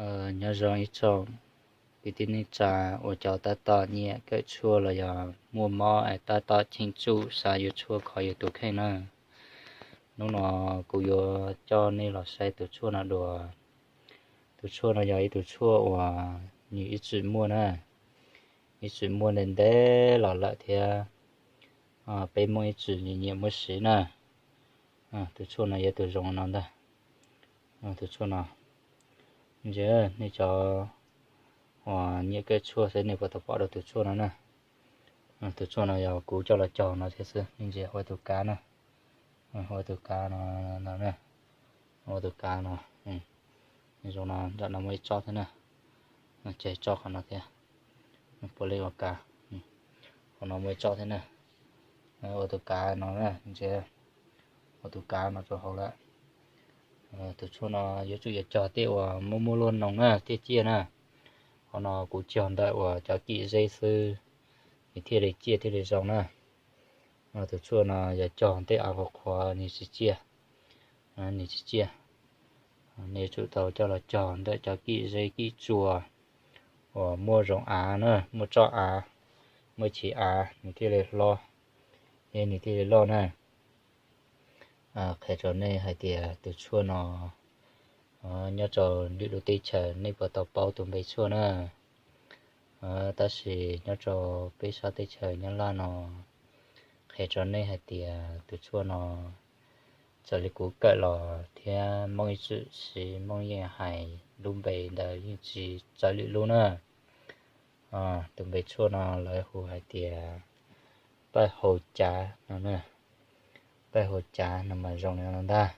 Nyob zoo ib tsoom kwv tij neej tsa uas cov tab tom nyiam kawm tshuaj los yog muaj mob es tab tom cheem tsum xav yuav tshuaj kho yus tus kheej na. Hnub no kuv yuav coj nej los saib tus tshuaj no dua. Tus tshuaj no yog ib tug tshuaj uas nws ib txwm muaj na, ib txwm muaj ntev ntev los lawm thiab peb Hmoob ib txwm nyiam nyiam muab siv na. Tus tshuaj no yog tus zoo no ntag. Tus tshuaj no, ntsia, nej cov uas nyiam kawm tshuaj xwb nej puas tau pom dua tus tshuaj no na. Tus tshuaj no yog kuv coj los cog no thiab xwb, nej ntsia hauv tus kav na. Hauv tus kav no, no na, hauv tus kav no, zoo no nram no muaj ib tsob thiab na. Tseg tsob qhov no thiab, puav leej ua kav. Qhov no muaj ib tsob thiab na. Ua tus kav no na, ntsia, ua tus kav no rau hauv lawm. Tus tshuaj no yuav tsum yuav cog tej uas muaj muaj luaj noog na, tej ciaj na. Qhov no kuv cog ntawm uas cov kim zeb xwb, nws thiaj li ciaj thiaj li zoo na. Tus tshuaj no yog cog tej av qhuav qhuav nws tsis ciaj, nws tsis ciaj. Nej yuav tsum tau coj los cog ntawm cov kim zeb kim tsua uas muaj zoov av na, muaj tsob av, muaj chiv av nws thiaj li hlob, thiab nws thiaj li loj na. Qhia rau nej hais tias tus tshuaj no nyob rau lwm lub teb chaws nej puas tau paub tus npe tshuaj na. Tab sis nyob rau peb sab teb chaws Nyab Laj no, qhia rau nej hais tias tus tshuaj no txawm li kuv kawm los thiab Hmoob ib txwm siv, Hmoob yeej hais lub npe ntawd yeej tsis txawv lwm lub na. Tus npe tshuaj no lawv hu hais tias pawg hau cav no. Pawg hau cav no mas zoo li no ntag.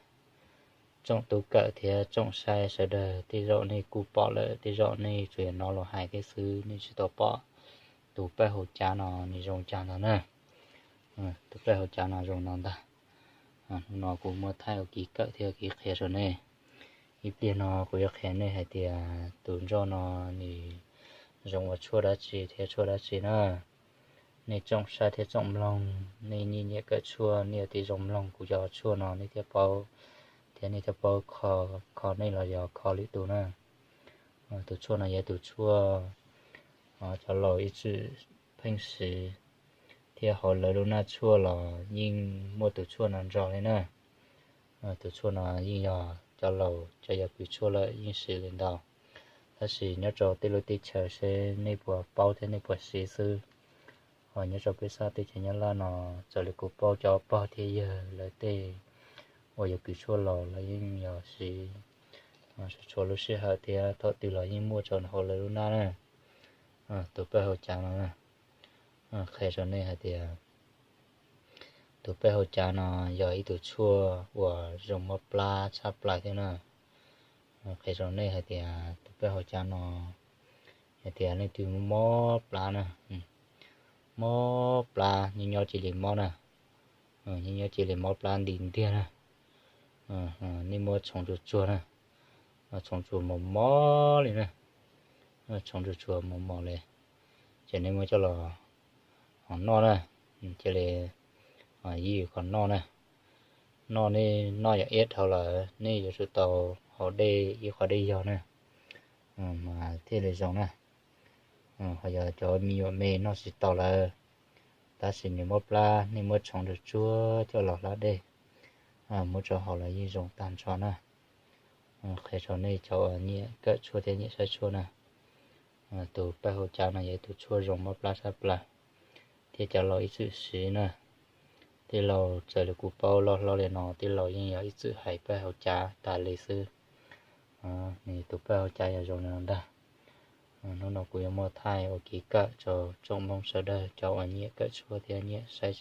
Tsoom tub kawm thiab tsoom saib sawv daws tej zaum nej kuj pom lawm, tej zaum nej tsuas yog hnov luag hais thiab xwb, nej tsis tau pom tus pawg hau cav no nws zoo cas ntag na. Tus pawg hau cav no zoo no ntag. Hnub no kuv muab thaij ua kev kawm thiab ua kev qhia rau nej. Ib pliag no kuv yuav qhia nej hais tias tus nroj no nws zoo ua tshuaj dab tsi thiab tshuaj dab tsi na. Nej tsoom saib thiab tsoom mloog, nej nyiam nyiam kawm tshuaj, nej yuav tib zoo mloog kuv cov tshuaj no nej thiaj paub, thiab nej thiaj paub kho, kho nej los yog kho lwm tus na. Tus tshuaj no yog tus tshuaj cov laus ib txwm pheej siv, thiab hauv lawv lub naj tshuaj los yeej muaj tus tshuaj no nrog li na. Tus tshuaj no yeej yog cov laus cov yog kws tshuaj lawm yeej siv li ntau. Tab sis nyob rau tej lub teb chaws seb nej puas paub thiab nej puas siv xwb. Ho nyob rau peb sab teb chaws Nyab Laj no, txawm li kuv paub cov pog thiab yawg lawv tej uas yog kws tshuaj laus lawv yeej yog siv txhua lub sij hawm thiab thaum twg los yeej muaj rau hauv lawv lub naj na. Tus pawg hau cav no, qhia rau nej hais tias tus pawg hau cav no yog ib tug tshuaj uas zoo mob plab tshaj plaws thiab na. Qhia rau nej hais tias tus pawg hau cav no, hais tias leej twg mob plab na, mob plab nyob nyob cia li mob na, nyob nyob cia li mob plab nti ntiag na. Nej muab txhoov tsuag tsuag na, txhoov tsuag mos mos li na, txhoov tsuag tsuag mos mos li, ces nej muab coj los noj na, cia li ib yam kom noj na. Noj, nej noj yog iab dhau lawm nej yuav tsum tau haus dej ib qho dej yog na, mas thiaj li zoo na. Ho yog cov me nyuam me noj tsis tau lawm, tab sis nws mob plab, nej muab txhoov tsuag tsuag coj los hlab dej, muab rau haus los yeej zoo tag nrho na. Qhia rau nej cov uas nyiam kawm tshuaj thiab nyiam saib tshuaj na, tus pawg hau cav no yog ib tug tshuaj zoo mob plab tshaj plaws, thiab cov laus ib txwm siv na. Tej laus txawm li kuv paub loj hlob li no, tej laus yeej yog ib txwm hais pawg hau cav tas li xwb. Nws tus pawg hau cav yog zoo li no ntag. Hnub no kuv yuav muaj thaij ua kev kawm rau tsoom Hmoob sawv daws cov uas nyiam kawm tshuaj thiab nyiam saib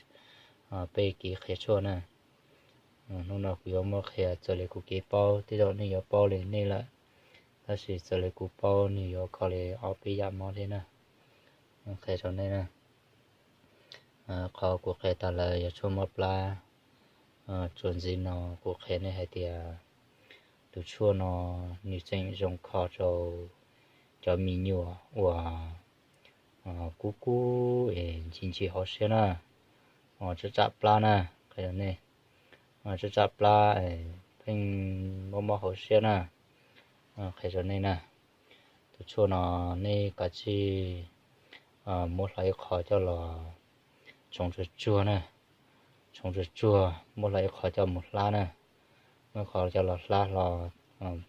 peb kev qhia tshuaj na. Hnub no kuv yuav muab qhia txawm li kuv kev paub, tej zaum nej yuav paub li nej lawm, tab sis txawm li kuv paub nws yuav kho li ob peb yam mob thiab na. Qhia rau nej na, qhov kuv qhia tas lawm yog tshuaj mob plab. Txuas ntxiv no kuv qhia nej hais tias tus tshuaj no nws tseem zoo kho rau cov me nyuam uas kub kub es ntshis ntshis hauv siab na, tsam tsam plab na, qhia rau nej, tsam tsam plab, pheej mob mob hauv siab na, qhia rau nej na. Tus tshuaj no nej kav tsij muab hlo ib qho coj los tshoo tsuag tsuag na, tshoo tsuag tsuag muab hlo ib qho coj mus hlab na, muab ib qho coj los hlab hlo,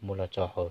muab los tso hauv